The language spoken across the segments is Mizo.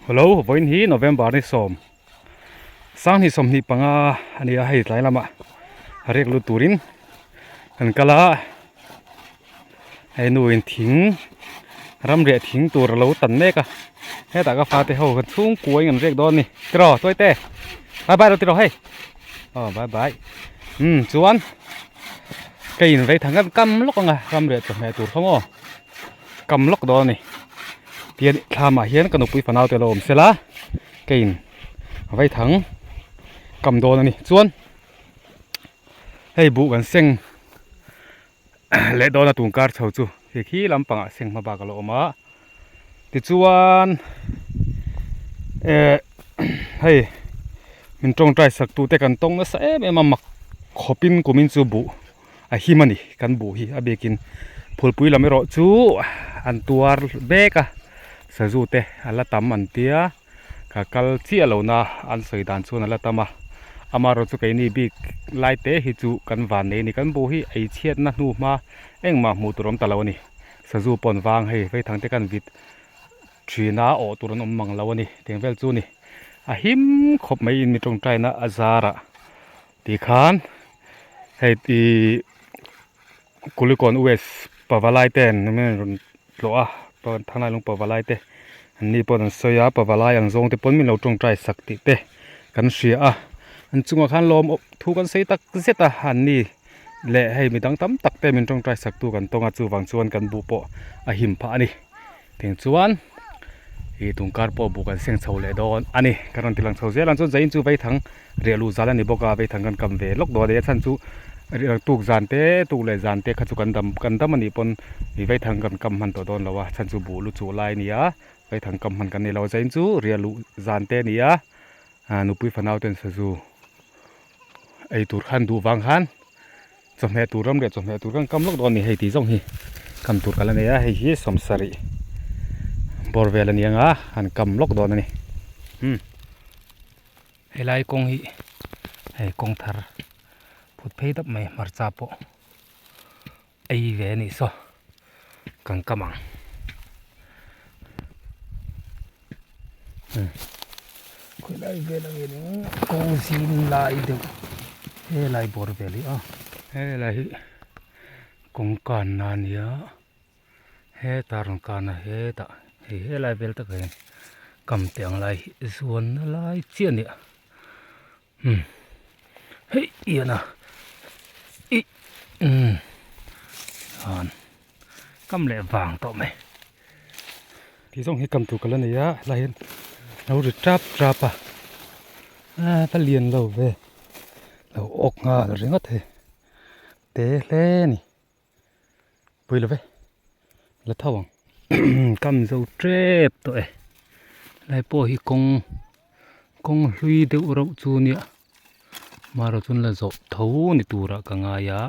Hello vawiin hi November ni sawm sanghnih 25 a ni a hei tlai lamah riak lut turin kan kal a hei nu in thing ram riah thing tur a lo tan mek a hetah ka fate ho kan chhungkua in an riak dawn a ni tiraw tuaite bye bye lo tiraw hei aw bye bye umm chuan ka in vei thang kan kam lawk ang a ram riah chawhmeh tur kha maw. Kam lawk dawn a ni. Tian thlamah hian ka nupui fanau te lo awm sela keiin vaithang kam dawn a ni. Chuan hei buh kan seng leh dawn a tun kar chho chu hei khi lampangah seng hma bak a lo awm a. Tichuan eh hei min tawngtai sak tute kan tawng nasa em em a mak khawpin kumin chu buh. a him a ni kan buh hi a biakin phulpui lam erawh chu an tuar mek a sazu te a la tam an tia ka kal chiah lo na an sawi dan chuan a la tam a amaherawh chu keini bik lai te hi chu kan van nei a ni kan buh hi ei chhiat na hnu hma engmah hmuh tur awm ta lo a ni sazu pawn vang hei vaithang te kan vit thin a awh tur an awm mang lo a ni teng vel chu a ni a him khawp mai in mi tawngtai na a zarah. Tikhan hei ih Kulikawn West pavalai te an rawn tlawh a Thanglai lung pavalai te an ni pawh an sawi a pavalai ang zawng te pawn min lo tawngtai sak tih te kan hria a an chungah khan lawm thu kan sawi tak zet a an ni leh hei midang tam tak te min tawngtai sak tu kan tawng a chuvang chuan kan buh pawh a him phah a ni. Teng chuan ih tungkar pawh buk an seng chho leh dawn a ni. Kan rawn ti lang chho zel ang chuan zain chu vaithang riah luh zal a ni bawk a, vaithang kan kam ve lawk dawn a ni. A chhan chu tuk zan te tuk leh zan te kha chu kan dam kan dam a nih pawn ih vaithang kan kam hman tawh dawn lo a, a chhan chu buh lu chuh lai a ni a, vaithang kam hman kan nei lo a. Zain chu riah luh zan te a ni a, nupui fanau ten sazu ei tur khan duh vang khan. Chawhmeh tur ram leh chawhmeh tur kan kam lawk dawn a ni hei tih zawng hi kam tur ka la nei a hei hi sawmsarih bawr vel a ni ang a han kam lawk dawn a ni umm helai kawng hi hei kawng thar phut phei dap mai hmarcha pawh ei ve a nih saw kan kam ang umm khawilai vel ang hian in kawng zim lai deuh helai bawr vel hi a helai hi kawng kanna a nia heta rawn kan a hetah hei helai vel takah hian kam teh ang lai hi zuanna lai chiah a ni a. Umm hei ian a ih umm han kam leh vang tawh mai tih zawng hi kam tur ka la nei a helai hian lo ri tap tap a ah ka lian lo ve lo awk nghal ringawt hei te hle a ni pui lo ve la tho ang kam zo tep tawh e helai pawh hi kawng kawng hlui deuh reuh chu nia marawh chuan la zawh tho ni turah ka ngai a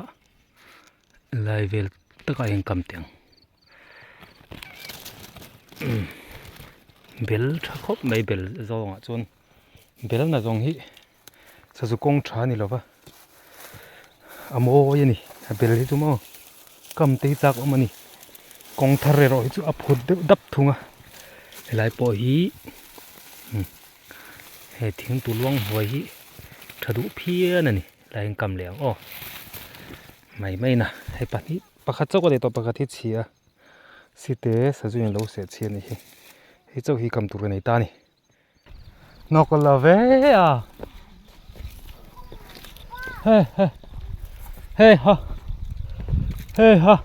helai vel takah hian kam teh ang bel tha khawp mai bel zawngah chuan bel na zawng hi. Sazu kawng tha a ni lova a mawi a ni a bel hi chu maw kam te hi chak awm a ni kawng thar erawh hi chu a phut deuh dap thung a helai pawh hi he thing tu luang hnuai hi tha duh phian a ni helai hian kam leh ang aw mai mai na hei pahnih pakhat chauh ka nei tawh pakhat hi chhia site sazu in lo seh chhia a nih hi hei chauh hi kam tur ka nei ta a ni. Nawk la ve a he he he ha he ha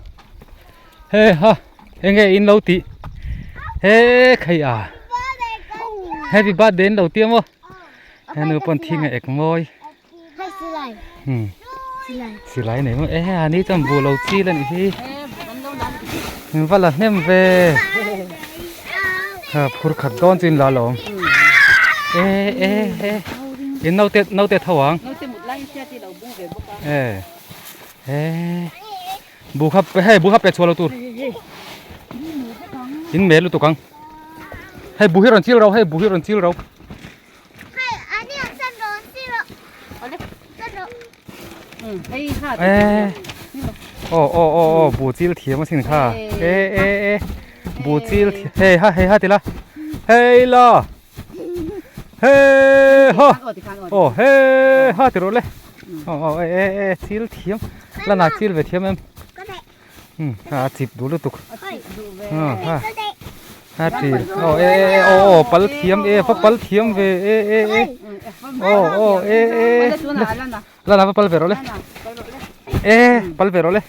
he ha enge in lo tih he khai a happy birthday in lo ti maw henu pawn thing a ek mawi silai nei maw e ani chuan buh lo chil a nih hi min va la hnem ve ha phur khat dawn chu in la lawm e e e in naute naute tho ang e e buh kha hei buh kha pe chhuah lo tur in mel lutuk ang hei buh hi rawn chil ro hei buh hi rawn chil ro. Aw aw aw aw bu chil thiam asin kha e e e bu chil hei ha hei ha tila hei la. He ha aw he ha ti rawh le aw aw e e e chil thiam la na chil ve thiam em um a chip duh lutuk a a chil aw e e aw aw pal thiam e va pal thiam ve e e e aw aw e e la na va pal ve rawh le e pal ve rawh le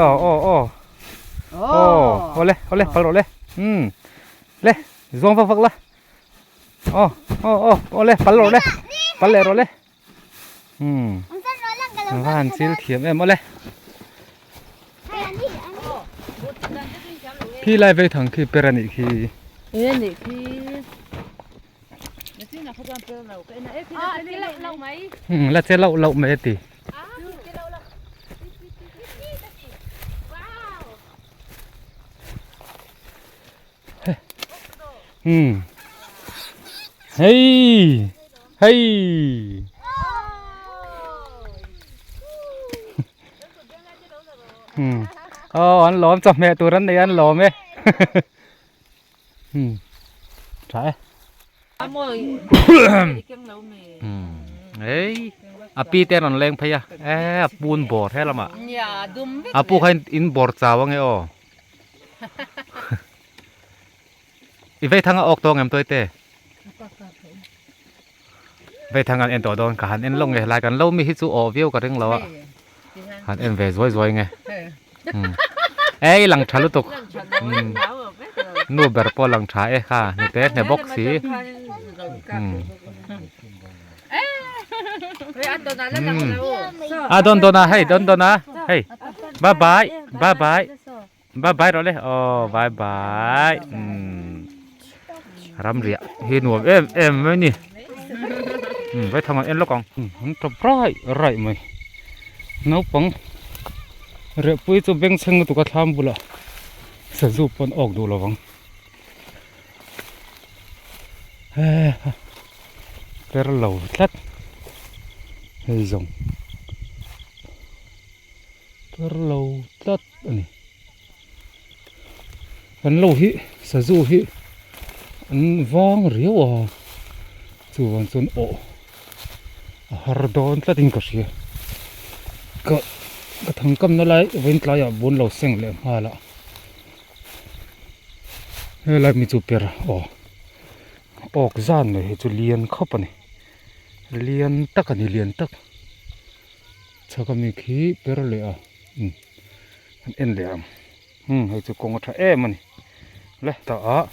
aw aw aw aw awle awle pal rawh le um le zawng vak vak la. Aw aw aw awle pal rawh le pal leh rawh le umm va han chil thiam em awle khi lai vei thang khi per anih khi umm la che loh loh mai a ti. Hmm. Hei. Hei. Hmm. Oh, an lawm chawhmeh tur an nei an lawm e. Hmm. Tha e. Hmm. Ei. A pi te rawn leng phei a. E, a pun bawr he lamah. A pu kha in bawr chau ange aw. I vei thang a awk tawng em tuai te? Vei thang an en tawh dawn ka han en lawk nge lai kan lo mi hi chu awh viau ka ring lo a han en ve zuai zuai nge ei lang tha lutuk nu ber pawh lang tha e kha nute hne bawk si A dawn dawn a hei dawn dawn a hei bye bye bye bye bye bye rawh le aw bye bye umm ram riah hi nuam em em mai ni umm vaithang an en lawk ang an tawp raih raih mai naupang rehpui chu bengchheng lutuk a thlam bulah sazu pawn awk duh lo vang. Per lo tlat hei zawng per lo tlat a ni kan lo hi sazu hi an vang riau a chuvang chuan awh a har dawn tlat in ka hria ka ka thangkamna lai vawiin tlaiah bun lo seng leh nghal a. Helai mi chu per aw awk zan mai hi chu lian khawp a ni lian tak a ni lian tak chhak ami khi per leh a umm an en leh ang umm hei chu kawng a tha em a ni le tah ah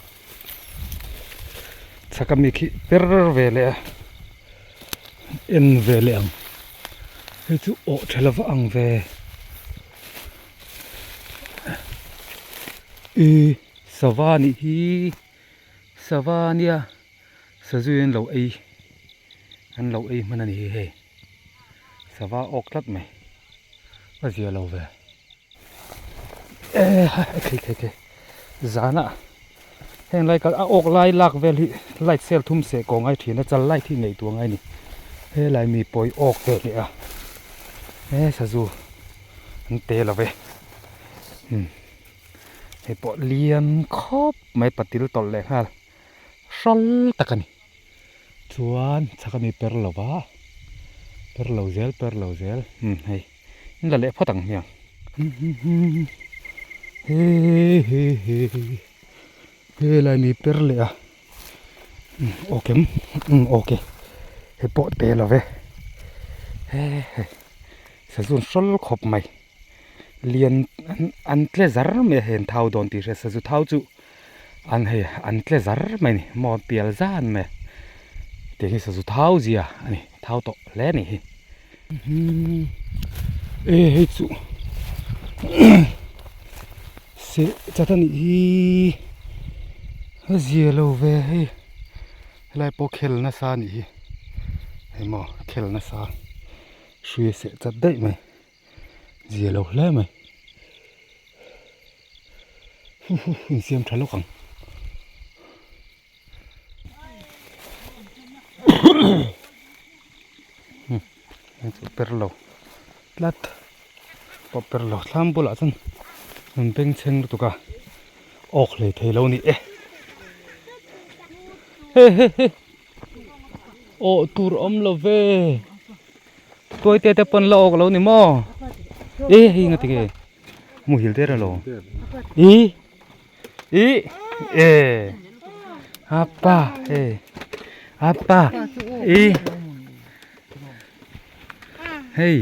chhak ami khi per ve leh a en ve leh ang hei chu awh tha lova ang ve. I sava nih hi sava ania sazu in lo ei an lo ei hman a ni hi hei sava awk tlat mai a zia lo ve e ha thei thei thei zana heng lai kal a awk lai lak vel hi light sel thum seh kawh ngai thin a chal light hi ngaihtuah ngai a ni helai mi pawh hi awk ve leh a he sazu an te lo ve umm hei pawh lian khawp mai patil tawlh leh nghal hrawl tak a ni chuan chhak ami per lo va per lo zel per lo zel umm hei in la leh phawt ang hmiang he he he helai mi per leh a ok em umm ok hei pawh te lo ve he he Sazu an hrawl khawp mai lian an tle zar mai a hei an thau dawn tih hria sazu thau chu an hei an tle zar mai a ni maw pial zan mai a tiang hi sazu thau zia a ni thau tawh hle a nih hi e hei chu seh chat a nih hi a zia lo ve hei helai pawh khel nasa a nih hi hei maw khel nasa. Hri seh chat daih mai zia lo hle mai hu hu insiam tha lawk ang hei chu per lo tlat pawh per lo thlam bulah chuan an bengchheng lutuk a awk hlei thei lo a ni e he he he. Awh tur awm lo ve. Tuaite te pawn la awk lo ni maw? E hei nga tinge muhil der alo. I i e apa e apa i hei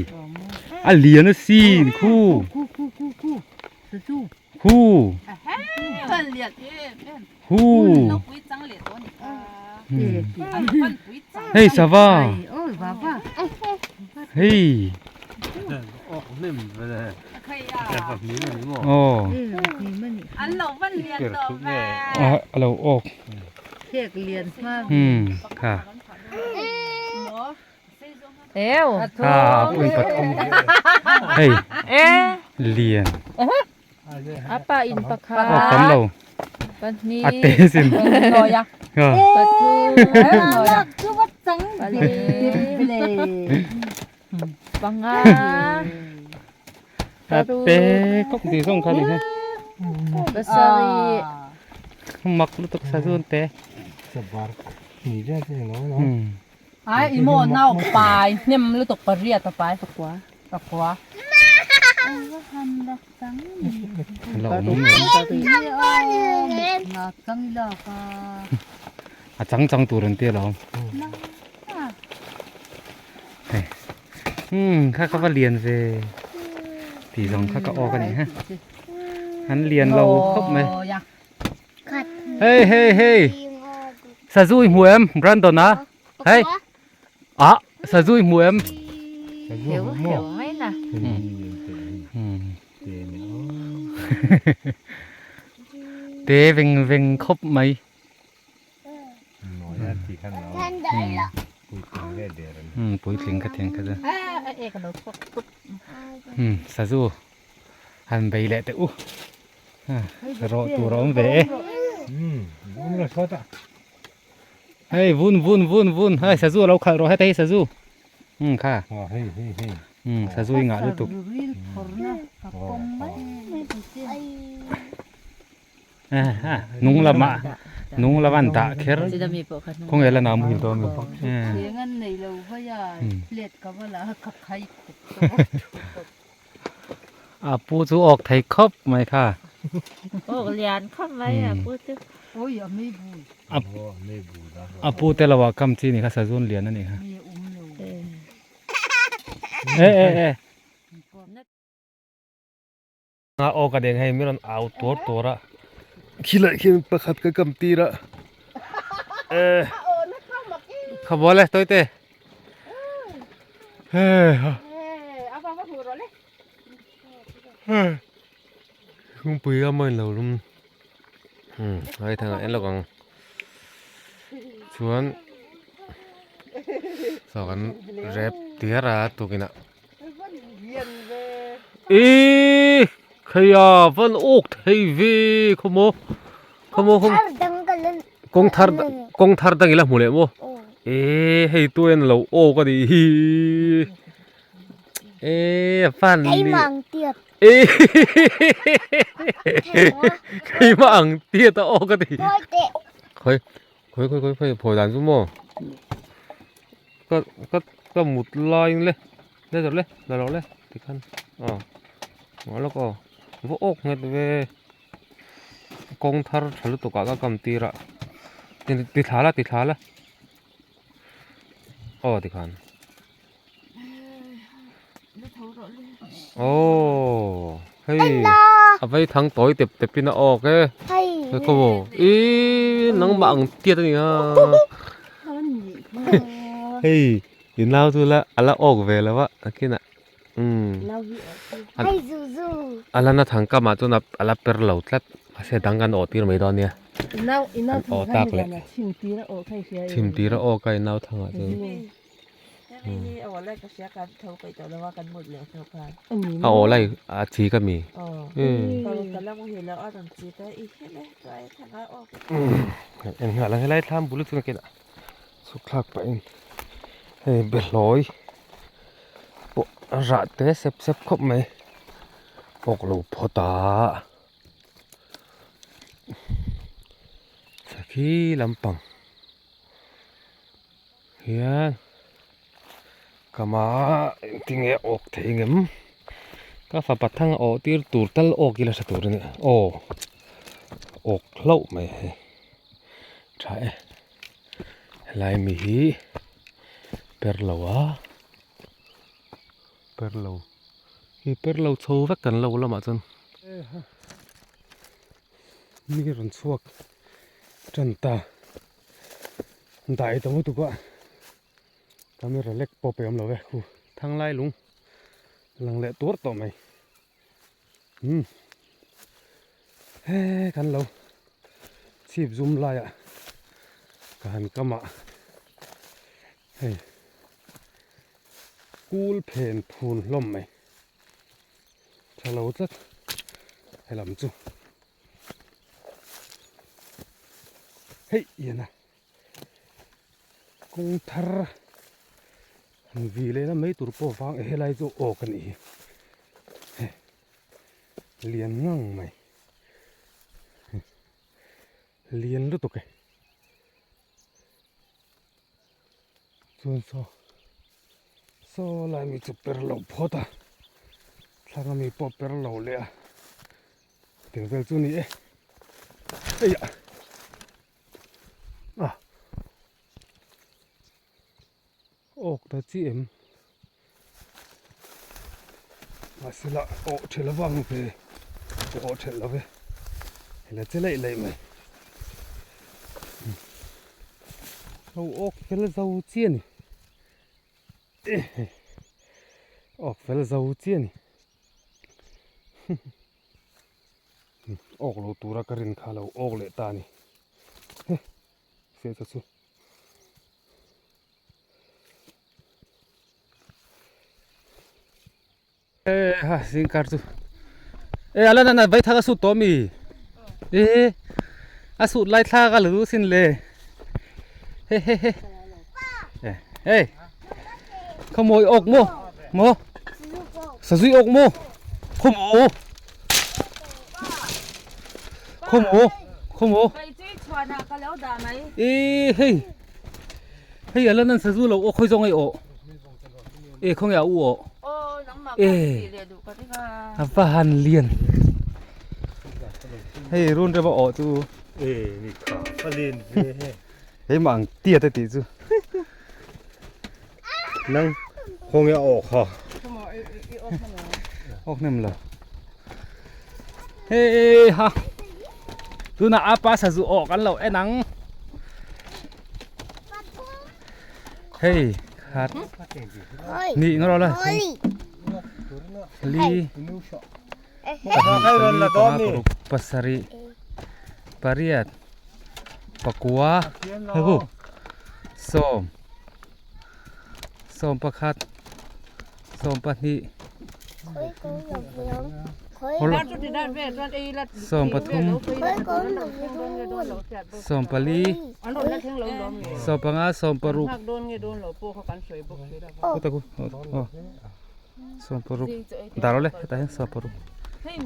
a lian asin khu khu Hu. Hei sava. Hei. Aw. A lo awk. Hmm kha. Kha pui pathum. Hei. Lian. Apa in pakhat. Awk tam lo. Pahnih. A te sin. Pathum. Pali. Panga. A te kawk ti zawng kha ni kha. Pasarih. Mak lutuk sa zun te. Ai i maw nau pai hnem lutuk pariat a pai pakua pakua. A chang chang tur an tia lo. Hei. Hmm kha ka va lian ve. Ti zawng kha ka awk a ni ha. An lian lo khawp mai. Hei hei hei. Sazu i hmu em Brandon a? Hei. Ah sazu i hmu em? Heu heu mai na. Te veng veng khawp mai. Puitling ka thian kha chu. Sazu han bei leh teh u. Rawh tur a awm ve e. Hei vun vun vun vun hei sazu a lo khalh rawh heta hi sazu umm kha umm sazu i ngah lutuk. Nung lamah nung lama an dah kher khawnge la nau muhil dawn mi. A pu chu awk thei khawp mai kha. Awk lian khawp mai a pu chu. A pu te lo ah kam chi ni kha sazun lian a nih kha. E e e. A awk a deng hei mi rawn au tuar tuar a. Khilai khian pakhat ka kam tir a. E. Khabual e tawite. Kungpui a mawi lo lum hai thang ah en lawk ang chuan saw kan rep diar a tukin ah ihh kheia van awk thei ve khawmaw khawmaw kawng thar kawng thar dang ila hmu leh maw. Eee hei tu en lo awk a nih hi eee a fan Keimah ang tiat. Eee keimah ang tiat a awk a ni. Khawi teh. Khawi khawi khawi khawi khawi phawi dan chu maw ka ka ka mut laiin le le zawrh le la rawh le tikhan aw ngaw lawk aw va awk nghet ve. Kawng thar tha lutuk ah ka kam tir a ti thla la ti thla la aw tikhan aww hei a vei thang tawi tep tep in a awk e hei khaw maw ihh nangmah ang tiat a ni a hei i nau chu la a la awk ve lo a nakinah. A la na thang kamah chuan a la per lo tlat mahse dang kan awh tir mai dawn nia an awh tak leh chhim tir a aw ka inau thangah chuan a aw lai a chi ka mi en nghal ang helai thlam bul chu nakinah chhuk thlak pahin hei behlawi pawh a rah te sep sep khawp mai awk lo phawt a khi lampang. Hian kama engtinge awk thei ngem ka fapa thang a awh tir tur tal awk ila tha tur a ni aw awk hlauh mai hei tha e helai mi hi per lo a per lo hi per lo chho vek kan lo lamah chuan mi rawn chhuak tan ta. Dai ta lutuk a camera lek pawh pe awm lo e khu thang lai lung lang leh tur tawh mai umm he kan lo chhip zum laiah ka han kam ah hei kul phen phun hlawm mai tha lo tlat helam chu. Hei ian a kawng thar han vi leh na mai tur pawh vang e helai chu awk a nih hi hei lian ngang mai lian lutuk e chuan saw saw lai mi chu per lo phawt a thlang ami pawh per lo leh a. Tiang vel chu ni e hei ah ah awk ta chi em mahse lah awh thelh avang ve awh thelh lo ve hela che laih laih mai ho awk fel zo chi a ni awk fel zo chi a ni. Awk lo tura ka rin kha lo awk leh ta a ni he se chu chu e ha zingkar chu e ala nana vai thak a sut tawh mi e a sut lai thlak a la duh sin le he he he e hey Khawmawi awk maw? Maw? Sazui awk maw? Khawmaw? Khawmaw? Khawmaw? E hei hei ala nan sazu lo awk khoi zawng ei awh e khawnge a u awh e a va han lian hei run rema awh chu e ni kha a len ve he hei mah ang tiat a tih chu Nang khawnge a awk ha. Awk hnem lo. Hei ha. Tuna apa sazu awk an lo en ang. Hei khat. Ni ngaro la. Li. Pasarih. Pariat. Pakua. Hegu. Sawm. 11 12 13 14 15 16 16 dar awle hetah hian 16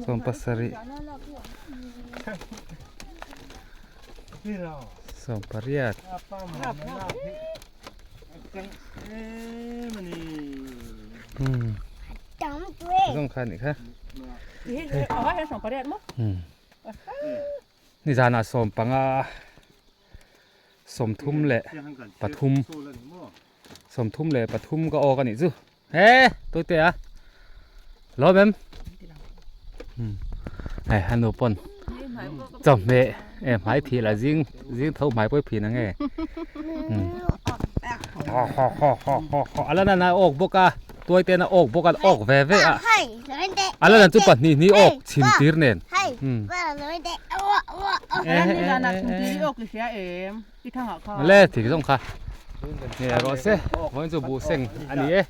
17 18 Zawng kha nih kha. Ni zanah 15 33 33 ka awk a nih chu. He tawite a lawm em hei a nu pawn chawhmeh e hmai phih lah zing zing tho hmai pawh i phih nange haw haw haw haw haw haw a la nana a awk bawk a tuai ten a awk bawk a awk ve ve a a la nan chu pahnih hnih awk chhim tir nen le thing zawng kha nge rawh se vawiin chu buh seng a ni e.